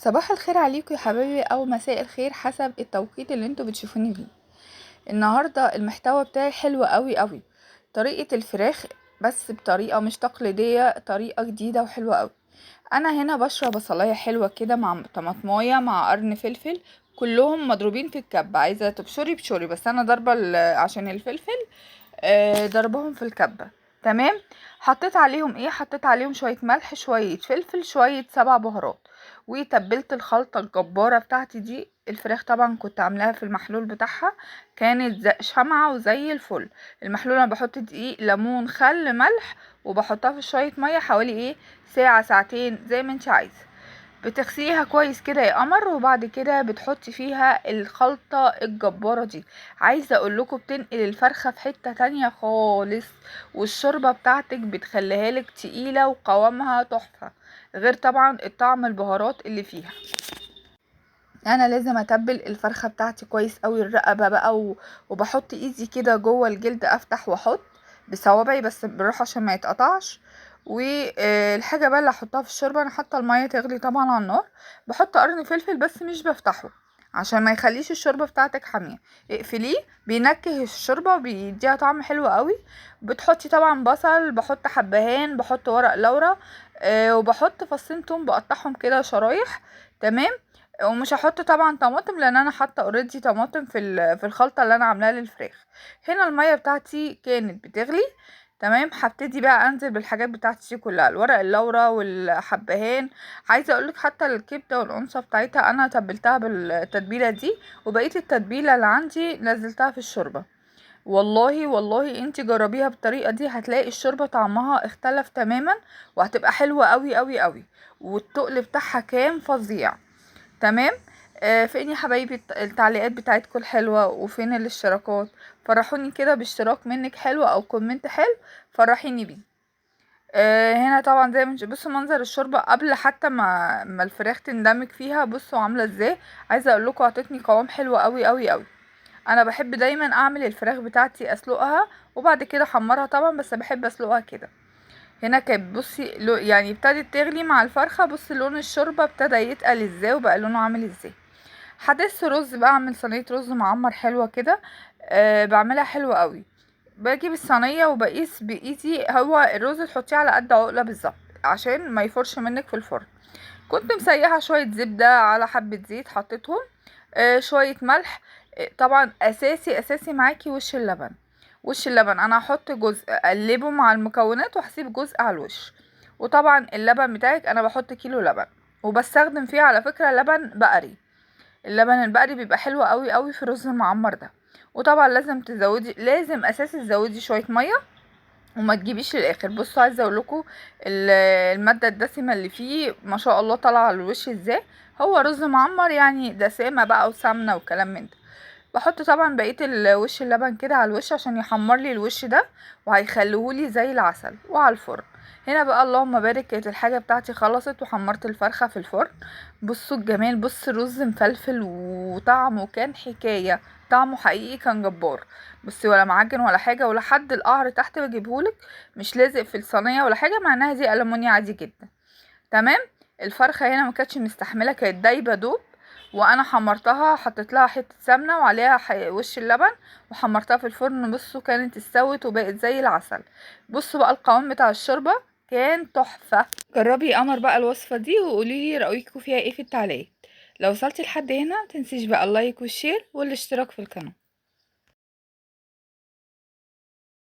صباح الخير عليكم يا حبايبي، او مساء الخير حسب التوقيت اللي انتوا بتشوفوني فيه. النهارده المحتوى بتاعي حلو قوي قوي، طريقه الفراخ بس بطريقة مش تقليدية، طريقه جديدة وحلوه قوي. انا هنا بشرب بصلايه حلوة كده مع طماطمايه مع قرن فلفل، كلهم مضروبين في الكبه. عايزه تبشري بشري، بس انا ضربه عشان الفلفل، ضربهم في الكبه. تمام. حطيت عليهم ايه؟ حطيت عليهم شوية ملح، شوية فلفل، شوية 7 بهارات، وتبلت الخلطة الجبارة بتاعتي دي. الفراخ طبعا كنت عاملاها في المحلول بتاعها، كانت شمعة وزي الفل. المحلول انا بحط دقيق، ليمون، خل، ملح، وبحطها في شوية مية حوالي ايه ساعة ساعتين زي ما انت عايزه. بتغسليها كويس كده يا قمر، وبعد كده بتحطي فيها الخلطة الجبارة دي. عايزه اقول لكم بتنقل الفرخه في حتة تانية خالص، والشوربه بتاعتك بتخليها لك تقيلة وقوامها تحفة، غير طبعا الطعم البهارات اللي فيها. انا لازم اتبل الفرخه بتاعتي كويس قوي، الرقبة بقى، وبحط ايدي كده جوه الجلد، افتح واحط بصوابعي بس بالراحة عشان ما يتقطعش. والحاجة بقى اللي هحطها في الشوربة، انا حاطه المية تغلي طبعا على النار، بحط قرن فلفل بس مش بفتحه عشان ما يخليش الشوربة بتاعتك حامية. اقفليه، بينكه الشوربة وبيديها طعم حلو قوي. بتحطي طبعا بصل، بحط حبهان، بحط ورق لورا، وبحط فصين توم بقطعهم كده شرايح. تمام. ومش هحط طبعا طماطم لان انا حاطه already طماطم في الخلطة اللي انا عاملاها للفراخ. هنا المية بتاعتي كانت بتغلي. تمام. هبتدي بقى انزل بالحاجات بتاعتي دي كلها، الورق اللورا والحبهان. عايزه اقولك حتى الكبده والانصه بتاعتها انا تبلتها بالتتبيله دي، وبقية التتبيله اللي عندي نزلتها في الشوربة. والله والله انتي جربيها بالطريقة دي، هتلاقي الشوربة طعمها اختلف تماما، وهتبقى حلوة قوي قوي قوي، والتقل بتاعها كان فظيع. تمام. فين يا حبايبي التعليقات بتاعتكم الحلوة، وفين الاشتراكات؟ فرحوني كده باشتراك منك حلو او comment حلو، فرحيني بيه. هنا طبعا زي ما انتوا بصوا منظر الشوربة قبل حتى ما الفراخ تندمج فيها، بصوا عامله ازاي. عايزه اقول لكم اعطتني قوام حلو قوي قوي قوي. انا بحب دايما اعمل الفراخ بتاعتي اسلقها وبعد كده احمرها طبعا، بس بحب اسلقها كده. هنا كانت بصي يعني ابتدت تغلي مع الفرخه، بصي لون الشوربة ابتدى يتقل ازاي وبقى لونه عامل ازاي. هدس رز بقى، اعمل صينية رز معمر حلوة كده، بعملها حلوة قوي. باجي بالصينيه وبقيس بايدي، هو الرز تحطيه على قد عقله بالظبط عشان ما يفرش منك في الفرن. كنت مسيحه شوية زبدة على حبه زيت حطيتهم، شوية ملح، طبعا اساسي اساسي معاكي وش اللبن. وش اللبن انا هحط جزء اقلبه مع المكونات وهسيب جزء على الوش. وطبعا اللبن بتاعك انا بحط كيلو لبن، وبستخدم فيه على فكرة لبن بقري. اللبن البقري بيبقى حلو قوي قوي في الرز المعمر ده. وطبعا لازم تزودي، لازم اساسي تزودي شوية مية وما تجيبيش للاخر. بصوا عايزه اقول لكم المادة الدسمة اللي فيه ما شاء الله طالعه على الوش ازاي. هو رز معمر يعني دسامه بقى وسمنه وكلام من ده. بحط طبعا بقية الوش اللبن كده على الوش عشان يحمر لي الوش ده وهيخليهولي زي العسل. وعلى الفرن هنا بقى اللهم بارك، كانت الحاجة بتاعتي خلصت وحمرت الفرخه في الفرن. بصوا الجمال، بصوا الرز مفلفل وطعمه كان حكاية، طعمه حقيقي كان جبار. بصي ولا معجن ولا حاجة، ولا حد القعر تحت بجيبهولك مش لازق في الصينية ولا حاجة، مع انها دي ألمونيا عادي جدا. تمام. الفرخه هنا ما كانتش مستحمله، كانت دايبه دوب، وانا حمرتها، حطيت لها حتة سمنه وعليها وش اللبن وحمرتها في الفرن. بصوا كانت استوت وبقت زي العسل. بصوا بقى القوام بتاع الشوربة كان تحفة. جربي يا قمر بقى الوصفة دي وقولي لي رايكم فيها ايه في التعليقات. لو وصلتي لحد هنا متنسيش بقى ال like وال share والاشتراك في القناة.